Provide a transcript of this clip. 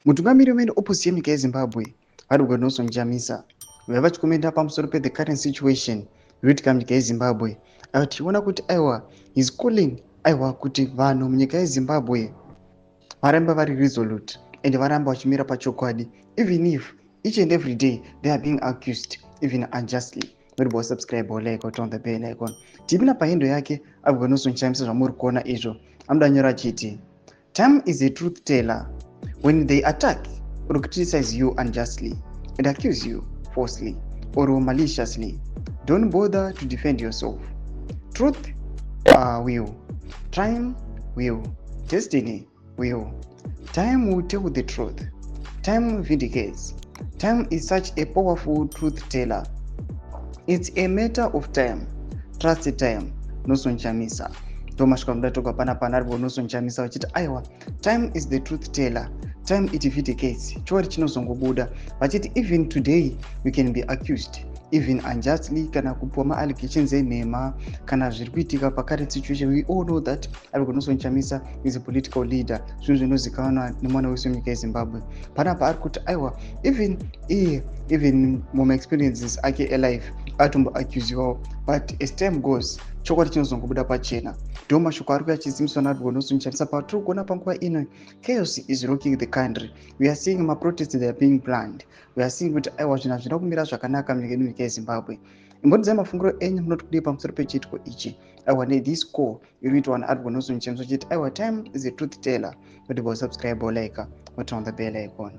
Mutungamiri wemain opposition yenyika yeZimbabwe, VaRobert Nelson Chamisa, vaiva vachikomenda pamusoro pethe current situation iri kuitika munyika yeZimbabwe, ayo tichiona kuti aiwa, he's calling aiwa kuti vanhu munyika yeZimbabwe varambe vari resolute and varambe vachimira pachokwadi, even if each and every day they are being accused even unjustly. Muri subscribe or like or turn the bell icon. Tipinda pahandle yake Advocate Nelson Chamisa, zvamuri kuona izvo, anoda nyora achiti, "Time is a truth teller. When they attack or criticize you unjustly and accuse you falsely or maliciously, don't bother to defend yourself. Truth will, time will, destiny will. Time will tell the truth. Time vindicates. Time is such a powerful truth teller. It's a matter of time. Trust time." Nelson Chamisa, ndomasvika muda panapa narivo Nelson Chamisa vachiti aiwa, time is the truth teller, time it vindicates, chokwadi chinozongobuda. Vachiti even today we can be accused even unjustly kana kupiwa maallegations enhema kana zviri kuitika pacurrent situation. We all know that Advocate Nelson Chamisa is a political leader, zvinhu zvinozikanwa nemwana wese wenyika yeZimbabwe. Panapa ari kuti aiwa, even iye, even mumaexperiences ake elife atomboaccusiwawo, but as time goes chokwadi chinozongobuda pachena. Ndo mashoko ari kuya achiziviswa naAdvocate Nelson Chamisa. Patiri kuona panguva ino, chaos is rocking the country. We are seeing maprotests, they are being planned. We are seeing kuti aiwa, zvinhu hazvina kumira zvakanaka munyika yedu, nyika yeZimbabwe. Imbondiudzai mafungiro enyu, munoti kudii pamusoro pechiitiko ichi, aiwa, nethis call iri kuitwa naAdvocate Nelson Chamisa uchiti aiwa, time is a truth teller. Kuti subscribe or like or turn on the bell icon.